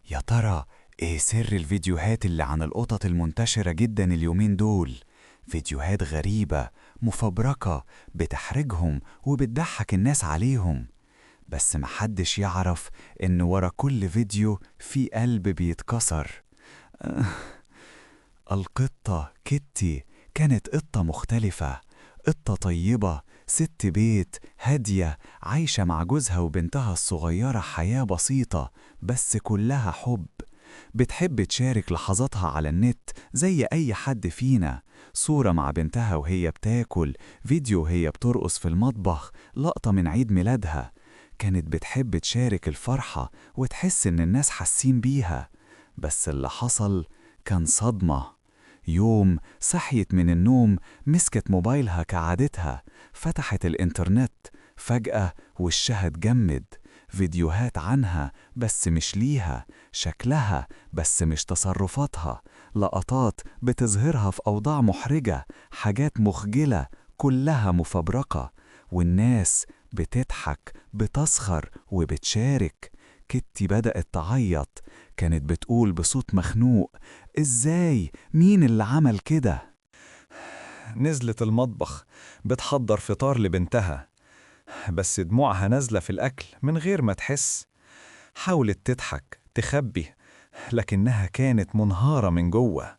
يا ترى إيه سر الفيديوهات اللي عن القطط المنتشرة جدا اليومين دول؟ فيديوهات غريبة مفبركة بتحرجهم وبتضحك الناس عليهم، بس محدش يعرف إن ورا كل فيديو في قلب بيتكسر. القطة كيتي كانت قطة مختلفة، قطة طيبة، ست بيت هادية، عايشة مع جوزها وبنتها الصغيرة حياة بسيطة بس كلها حب. بتحب تشارك لحظاتها على النت زي أي حد فينا، صورة مع بنتها وهي بتاكل، فيديو وهي بترقص في المطبخ، لقطة من عيد ميلادها. كانت بتحب تشارك الفرحة وتحس إن الناس حاسين بيها. بس اللي حصل كان صدمة. يوم صحيت من النوم، مسكت موبايلها كعادتها، فتحت الإنترنت، فجأة وشها اتجمد. فيديوهات عنها بس مش ليها، شكلها بس مش تصرفاتها، لقطات بتظهرها في أوضاع محرجة، حاجات مخجلة، كلها مفبركة، والناس بتضحك، بتسخر وبتشارك. كيتي بدأت تعيط، كانت بتقول بصوت مخنوق: إزاي؟ مين اللي عمل كده؟ نزلت المطبخ بتحضر فطار لبنتها، بس دموعها نازلة في الأكل من غير ما تحس. حاولت تضحك تخبي، لكنها كانت منهارة من جوه.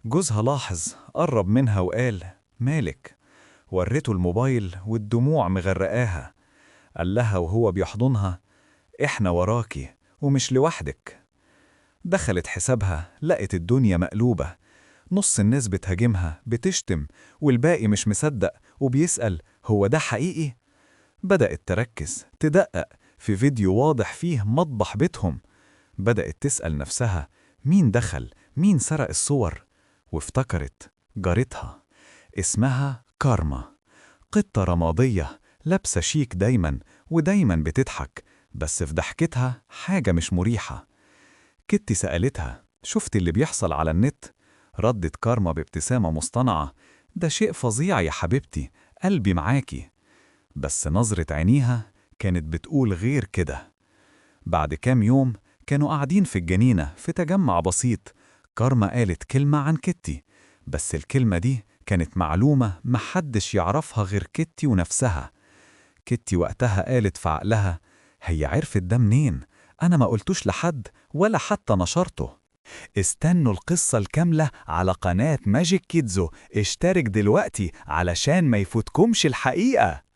جوزها لاحظ، قرب منها وقال: مالك؟ ورته الموبايل والدموع مغرقاها. قال لها وهو بيحضنها: إحنا وراكي ومش لوحدك. دخلت حسابها، لقت الدنيا مقلوبة، نص الناس بتهاجمها بتشتم، والباقي مش مصدق وبيسأل: هو ده حقيقي؟ بدأت تركز، تدقق في فيديو واضح فيه مطبخ بيتهم. بدأت تسأل نفسها: مين دخل؟ مين سرق الصور؟ وافتكرت جارتها، اسمها كارما، قطة رمادية لابسة شيك دايما ودايما بتضحك، بس في ضحكتها حاجة مش مريحة. كيتي سألتها: شفت اللي بيحصل على النت؟ ردت كارما بابتسامة مصطنعة: ده شيء فظيع يا حبيبتي، قلبي معاكي. بس نظرة عينيها كانت بتقول غير كده. بعد كام يوم كانوا قاعدين في الجنينة في تجمع بسيط. كارما قالت كلمة عن كيتي، بس الكلمة دي كانت معلومة محدش يعرفها غير كيتي ونفسها. كيتي وقتها قالت في عقلها: هي عرفت ده منين؟ أنا ما قلتوش لحد ولا حتى نشرته. استنوا القصة الكاملة على قناة ماجيك كيدزو. اشترك دلوقتي علشان ما يفوتكمش الحقيقة.